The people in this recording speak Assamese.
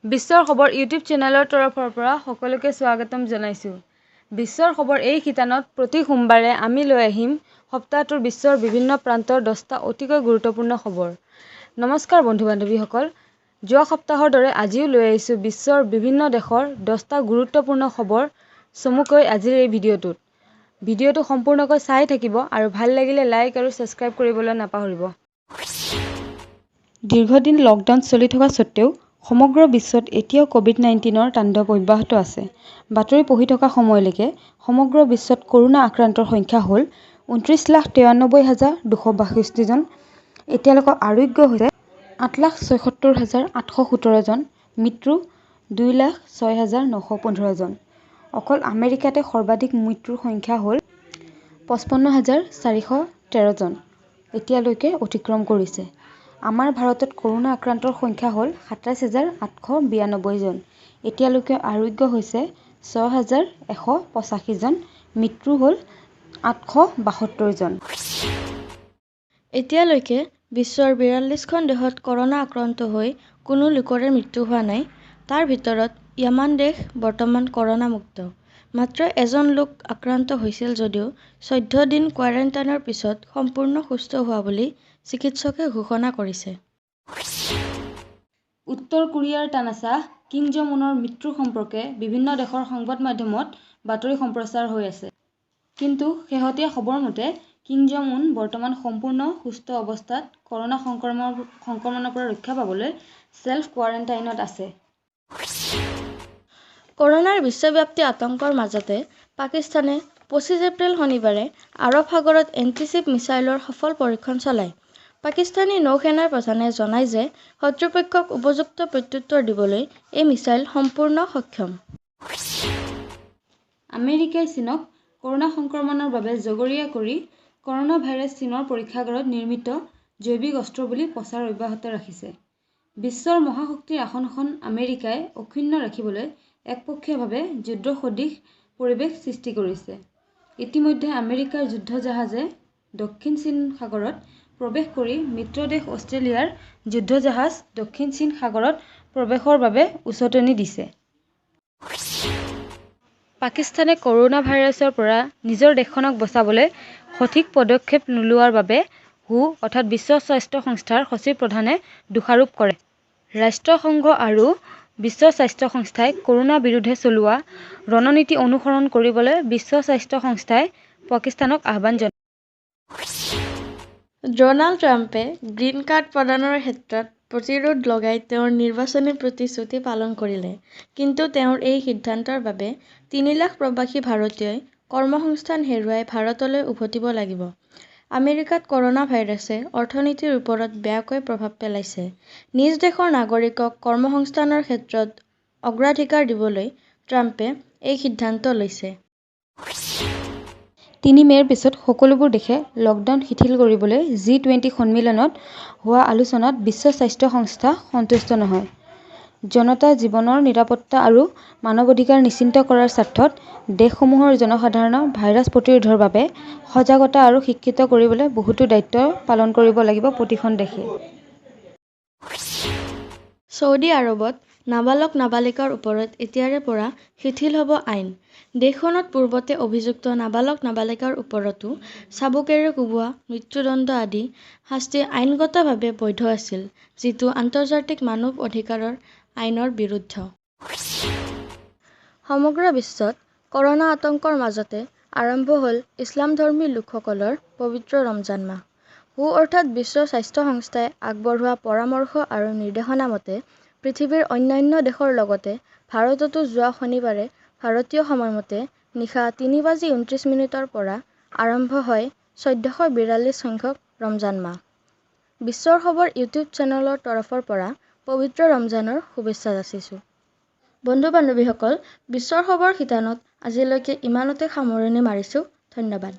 বিশ্বৰ খবৰ ইউটিউব চেনেলৰ তৰফৰ পৰা সকলোকে স্বাগতম জনাইছোঁ। বিশ্বৰ খবৰ এই শিতানত প্ৰতি সোমবাৰে আমি লৈ আহিম সপ্তাহটোৰ বিশ্বৰ বিভিন্ন প্ৰান্তৰ 10টা অতিকৈ গুৰুত্বপূৰ্ণ খবৰ। নমস্কাৰ বন্ধু বান্ধৱীসকল, যোৱা সপ্তাহৰ দৰে আজিও লৈ আহিছোঁ বিশ্বৰ বিভিন্ন দেশৰ 10টা গুৰুত্বপূৰ্ণ খবৰ চমুকৈ আজিৰ এই ভিডিঅ'টোত। ভিডিঅ'টো সম্পূৰ্ণকৈ চাই থাকিব আৰু ভাল লাগিলে লাইক আৰু ছাবস্ক্ৰাইব কৰিবলৈ নাপাহৰিব। দীৰ্ঘদিন লকডাউন চলি থকা স্বত্তেও সমগ্ৰ বিশ্বত এতিয়াও ক'ভিড-19ৰ তাণ্ডৱ অব্যাহত আছে। বাতৰি পঢ়ি থকা সময়লৈকে সমগ্ৰ বিশ্বত কৰোনা আক্ৰান্তৰ সংখ্যা হ'ল 29,93,262 জন। এতিয়ালৈকে আৰোগ্য হৈছে 8,76,817 জন, মৃত্যু 2,06,915 জন। অকল আমেৰিকাতে সৰ্বাধিক মৃত্যুৰ সংখ্যা হ'ল 55,413 জন এতিয়ালৈকে অতিক্ৰম কৰিছে। আমাৰ ভাৰতত কৰোনা আক্ৰান্তৰ সংখ্যা হ'ল 27,892 জন। এতিয়ালৈকে আৰোগ্য হৈছে 6,185 জন, মৃত্যু হ'ল 872 জন। এতিয়ালৈকে বিশ্বৰ 42খন দেশত কৰ'না আক্ৰান্ত হৈ কোনো লোকৰে মৃত্যু হোৱা নাই। তাৰ ভিতৰত য়েমেন দেশ বৰ্তমান কৰ'না মুক্ত। মাত্ৰ এজন লোক আক্ৰান্ত হৈছিল যদিও 14 দিন কোৱাৰেণ্টাইনৰ পিছত সম্পূৰ্ণ সুস্থ হোৱা বুলি চিকিৎসকে ঘোষণা কৰিছে। উত্তৰ কোৰিয়াৰ তানাছাহ কিম জং উনৰ মৃত্যু সম্পৰ্কে বিভিন্ন দেশৰ সংবাদ মাধ্যমত বাতৰি সম্প্ৰচাৰ হৈ আছে। কিন্তু শেহতীয়া খবৰ মতে কিম জং উন বৰ্তমান সম্পূৰ্ণ সুস্থ অৱস্থাত কৰোনা সংক্ৰমণৰ পৰা ৰক্ষা পাবলৈ ছেল্ফ কোৱাৰেণ্টাইনত আছে। কৰ'নাৰ বিশ্বব্যাপী আতংকৰ মাজতে পাকিস্তানে 25 এপ্ৰিল শনিবাৰে আৰৱ সাগৰত এণ্টি-শ্বিপ মিছাইলৰ সফল পৰীক্ষণ চলায়। পাকিস্তানী নৌ সেনাৰ প্ৰধানে জনায় যে শত্ৰুপক্ষক উপযুক্ত প্ৰত্যুত্তৰ দিবলৈ এই মিছাইল সম্পূৰ্ণ সক্ষম। আমেৰিকাই চীনক কৰোনা সংক্ৰমণৰ বাবে জগৰীয়া কৰি কৰোনা ভাইৰাছ চীনৰ পৰীক্ষাগাৰত নিৰ্মিত জৈৱিক অস্ত্ৰ বুলি প্ৰচাৰ অব্যাহত ৰাখিছে। বিশ্বৰ মহাশক্তিৰ আসনখন আমেৰিকাই অক্ষুণ্ণ ৰাখিবলৈ একপক্ষীয়ভাৱে যুদ্ধসদৃশ পৰিৱেশ সৃষ্টি কৰিছে। ইতিমধ্যে আমেৰিকাৰ যুদ্ধজাহাজে দক্ষিণ চীন সাগৰত প্ৰৱেশ কৰি মিত্ৰ দেশ অষ্ট্ৰেলিয়াৰ যুদ্ধজাহাজ দক্ষিণ চীন সাগৰত প্ৰৱেশৰ বাবে উচটনি দিছে। পাকিস্তানে কৰোনা ভাইৰাছৰ পৰা নিজৰ দেশখনক বচাবলৈ সঠিক পদক্ষেপ নোলোৱাৰ বাবে হু অৰ্থাৎ বিশ্ব স্বাস্থ্য সংস্থাৰ সচিব প্ৰধানে দোষাৰোপ কৰে। ৰাষ্ট্ৰসংঘ আৰু বিশ্ব স্বাস্থ্য সংস্থাই কৰোনা বিৰুদ্ধে চলোৱা ৰণনীতি অনুসৰণ কৰিবলৈ বিশ্ব স্বাস্থ্য সংস্থাই পাকিস্তানক আহ্বান জনায়। ড'নাল্ড ট্ৰাম্পে গ্ৰীণ কাৰ্ড প্ৰদানৰ ক্ষেত্ৰত প্ৰতিৰোধ লগাই তেওঁৰ নিৰ্বাচনী প্ৰতিশ্ৰুতি পালন কৰিলে। কিন্তু তেওঁৰ এই সিদ্ধান্তৰ বাবে 3 লাখ প্ৰৱাসী ভাৰতীয়ই কৰ্মসংস্থান হেৰুৱাই ভাৰতলৈ উভতিব লাগিব। আমেৰিকাত কৰ'না ভাইৰাছে অৰ্থনীতিৰ ওপৰত বেয়াকৈ প্ৰভাৱ পেলাইছে। নিজ দেশৰ নাগৰিকক কৰ্মসংস্থানৰ ক্ষেত্ৰত অগ্ৰাধিকাৰ দিবলৈ ট্ৰাম্পে এই সিদ্ধান্ত লৈছে। 3 মে'ৰ পিছত সকলোবোৰ দেশে লকডাউন শিথিল কৰিবলৈ জি-20 সন্মিলনত হোৱা আলোচনাত বিশ্ব স্বাস্থ্য সংস্থা সন্তুষ্ট নহয়। জনতা জীৱনৰ নিৰাপত্তা আৰু মানৱ অধিকাৰ নিশ্চিত কৰাৰ স্বাৰ্থত দেশসমূহৰ জনসাধাৰণক ভাইৰাছ প্ৰতিৰোধৰ বাবে সজাগতা আৰু শিক্ষিত কৰিবলৈ বহুতো দায়িত্ব পালন কৰিব লাগিব প্ৰতিখন দেশে। ছৌদি আৰৱত নাবালক-নাবালিকাৰ ওপৰত এতিয়াৰে পৰা শিথিল হ'ব আইন। দেশখনত পূৰ্বতে অভিযুক্ত নাবালক-নাবালিকাৰ ওপৰতো চাবুকেৰে কোবোৱা, মৃত্যুদণ্ড আদি শাস্তি আইনগতভাৱে বৈধ আছিল, যিটো আন্তৰ্জাতিক মানৱ অধিকাৰৰ আইনৰ বিৰুদ্ধ। সমগ্ৰ বিশ্বত কৰ'না আতংকৰ মাজতে আৰম্ভ হ'ল ইছলামধৰ্মী লোকসকলৰ পবিত্ৰ ৰমজান মাহ। হু অৰ্থাৎ বিশ্ব স্বাস্থ্য সংস্থাই আগবঢ়োৱা পৰামৰ্শ আৰু নিৰ্দেশনা মতে পৃথিৱীৰ অন্যান্য দেশৰ লগতে ভাৰততো যোৱা শনিবাৰে ভাৰতীয় সময়মতে নিশা 3:29 পৰা আৰম্ভ হয় 1442 সংখ্যক ৰমজান মাহ। বিশ্বৰ খবৰ ইউটিউব চেনেলৰ তৰফৰ পৰা পবিত্ৰ ৰমজানৰ শুভেচ্ছা যাচিছোঁ। বন্ধু-বান্ধৱীসকল, বিশ্বৰ খবৰ শিতানত আজিলৈকে ইমানতে সামৰণি মাৰিছোঁ। ধন্যবাদ।